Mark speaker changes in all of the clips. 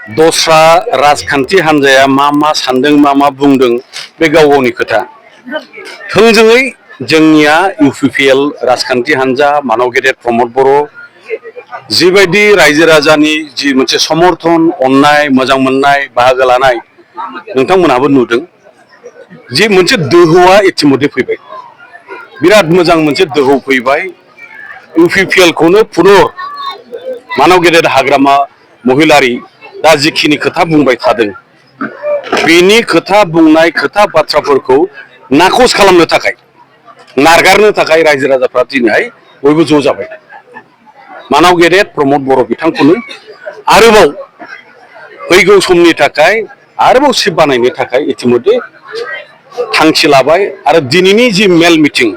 Speaker 1: दस्रा राजखान्थि हान्जाया मा सानदों मा बुंदों बे गाव गावनि खोथा थोंजोङै जोंनिया इउपिपिएल राजखान्थि हान्जा मानव गेदेर प्रमद बर' जिबायदि रायजो राजानि जि मोनसे समर्थन अननाय मोजां मोननाय बाहागो लानाय नोंथांमोनहाबो नुदों जि मोनसे दोहौआ इतिमध्ये फैबाय बिराद मोजां मोनसे दोहौ फैबाय इउपिपिएल खौनो पुनः मानव गेदेर हाग्रामा महिलारि दा जिखिनि खोथा बुंबाय थादों बेनि खोथा बुंनाय खोथा बाथ्राफोरखौ नाखस खालामनो थाखाय नारगारनो थाखाय रायजो राजाफ्रा दिनैहाय बयबो ज' जाबाय मानव गेदेर प्रमद बर' बिथांखौनो आरोबाव फैगौ समनि थाखाय आरोबाव सिफ बानायनो थाखाय इतिमध्ये थांखि लाबाय आरो दिनैनि जि मेल मिटिं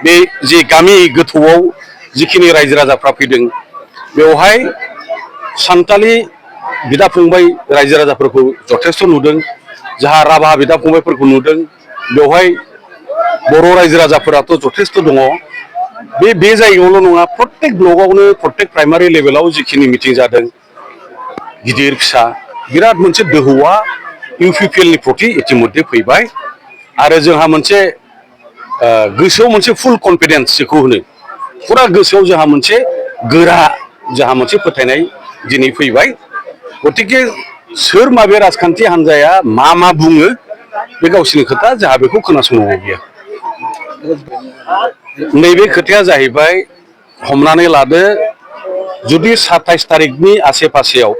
Speaker 1: बे जि गामि गोथौआव जिखिनि रायजो राजाफ्रा फैदों बेवहाय सान्थालि बिदा फंबाय रायजो राजाफोरखौ जथेस्थ नुदों जाहा राभा बिदा फंबायफोरखौ नुदों बेवहाय बर' रायजो राजाफोराथ' जथेस्थ दङ बे जायगायावल' नङा प्रत्येक ब्लकआवनो प्रत्येक प्राइमारि लेभेलाव जिखिनि मिटिं जादों गिदिर फिसा बिराद मोनसे दोहौआ इउपिपिएलनि प्रति इतिमध्ये फैबाय आरो जोंहा मोनसे गोसोआव मोनसे फुल कनफिडेन्स जेखौ होनो फुरा गोसोआव जोंहा मोनसे गोरा जोंहा मोनसे फोथायनाय दिनै फैबाय गतिके सोर माबे राजखान्थि हान्जाया मा बुङो बे गावसिनि खोथा जोंहा बेखौ खोनासंनांगौ गैया नैबे खोथाया जाहैबाय हमनानै लादो जुदि 27 तारिखनि आसे पासेयाव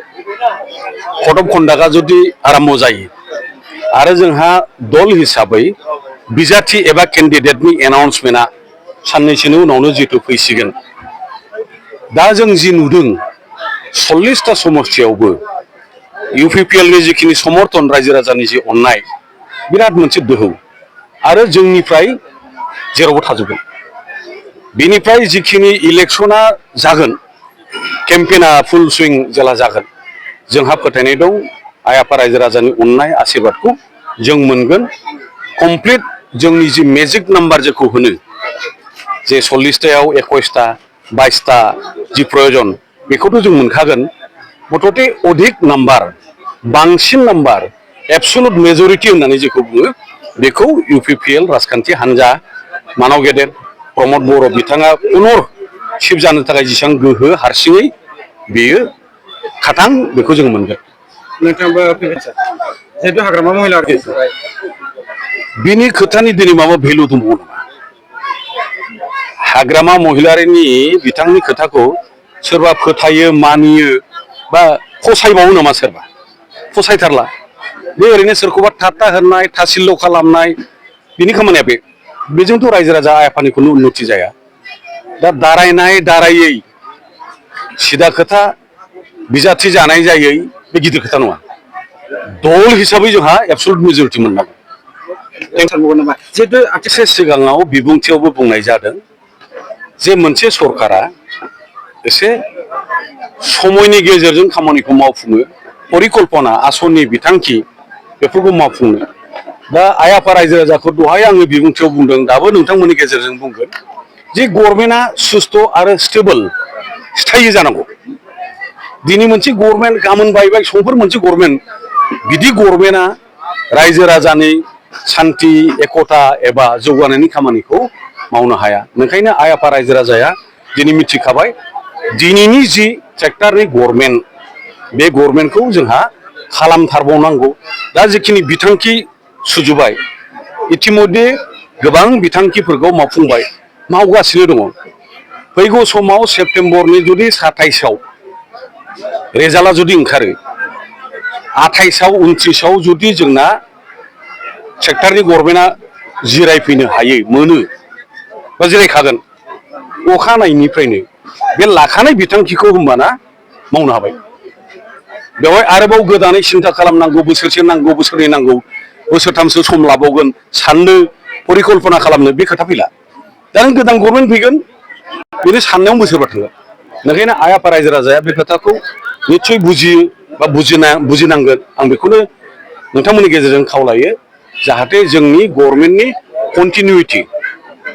Speaker 1: कड अफ कन्डाक्टआ जुदि आरम्भ जायो आरो जोंहा दल हिसाबै बिजाथि एबा केन्डिडेटनि एनाउन्समेन्टआ साननैसोनि उनावनो जिहेतु फैसिगोन दा जों जि नुदों 40टा समस्थियावबो इउपिपिएलनि जिखिनि समर्थन रायजो राजानि जि अननाय बिराद मोनसे दोहौ आरो जोंनिफ्राय जेरावबो थाजोबगोन बेनिफ्राय जिखिनि इलेक्शना जागोन केम्पेना फुल सुइं जेला जागोन जोंहा फोथायनाय दं आइ आफा रायजो राजानि अननाय आशीर्बादखौ जों मोनगोन कमप्लिट जोंनि जि मेजिक नाम्बार जेखौ होनो जे 40टायाव 21टा 22टा जि प्रयोजन बेखौथ' जों मोनखागोन मथथे अधिक नाम्बार बांसिन नाम्बार एबसलुट मेजरिटि होननानै जेखौ बुङो बेखौ इउपिपिएल राजखान्थि हान्जा मानव गेदेर प्रमद बर' बिथाङा पुनः सिफ जानो थाखाय जेसेबां गोहो हारसिङै बेयो खाथां बेखौ जों मोनगोन
Speaker 2: नोंथाङाबो फैगोन सार जिहेतु हाग्रामा महिलारि
Speaker 1: बिनि खोथानि दिनै माबा भेलु दंबावो नामा हाग्रामा महिलारिनि बिथांनि खोथाखौ सोरबा फोथायो मानियो बा फसायबावो नामा सोरबा फसायथारला बे ओरैनो सोरखौबा थाट्टा होनाय थासिल्ल' खालामनाय बिनि खामानिया बेजोंथ' रायजो राजा आइ आफानि खुनु उन्नति जाया दा दारायनाय दारायै सिदा खोथा बिजाथि जानाय जायै बे गिदिर खोथा नङा दल हिसाबै जोंहा एबसलुट मेजरिटि मोननांगौ जिहेतु सिगाङाव बिबुंथियावबो बुंनाय जादों जे मोनसे सरकारा एसे समयनि गेजेरजों खामानिखौ मावफुङो परिकल्पना आसननि बिथांखि बेफोरखौ मावफुङो दा आइ आफा रायजो राजाखौ दहाय आङो बिबुंथियाव बुंदों दाबो नोंथांमोननि गेजेरजों बुंगोन जे गभर्नमेन्टआ सुस्थ' आरो स्टेबल स्थायि जानांगौ दिनै मोनसे गभर्नमेन्ट गाबोन बायबाय समफोर मोनसे गभर्नमेन्ट बिदि गभर्नमेन्टआ रायजो राजानि सान्थि एकता एबा जौगानायनि खामानिखौ मावनो हाया ओंखायनो आइ आफा रायजो राजाया दिनै मिथिखाबाय दिनैनि जि सेक्टरनि गभर्नमेन्ट बे गभर्नमेन्टखौ जोंहा खालामथारबावनांगौ दा जिखिनि बिथांखि सुजुबाय इतिमध्ये गोबां बिथांखिफोरखौ मावफुंबाय मावगासिनो दङ फैगौ समाव सेप्तेम्बरनि जुदि 27आव रेजाल्टआ जुदि ओंखारो 28आव 29आव जुदि जोंना सेक्टरनि गभर्नमेन्टआ जिरायफैनो हायो मोनो बा जिरायखागोन अखानायनिफ्रायनो बे लाखानाय बिथांखिखौ होमबाना मावनो हाबाय बेवहाय आरोबाव गोदानै सिन्था खालामनांगौ बोसोरसे नांगौ बोसोरनै नांगौ बोसोरथामसो सम लाबावगोन साननो परिकल्पना खालामनो बे खोथा फैला दा नों गोदान गभर्नमेन्ट फैगोन बेनि साननायाव बोसोरबा थांगोन ओंखायनो आइ आफा रायजो राजाया बे खोथाखौ निस्सय बुजियो बा बुजिनांगोन आं बेखौनो नोंथांमोननि गेजेरजों खावलायो जाहाथे जोंनि गभर्नमेन्टनि कन्टिनिउटि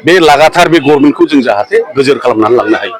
Speaker 1: बे लागातार बे गभर्नमेन्टखौ जों जाहाथे गोजोर खालामनानै लांनो हायो।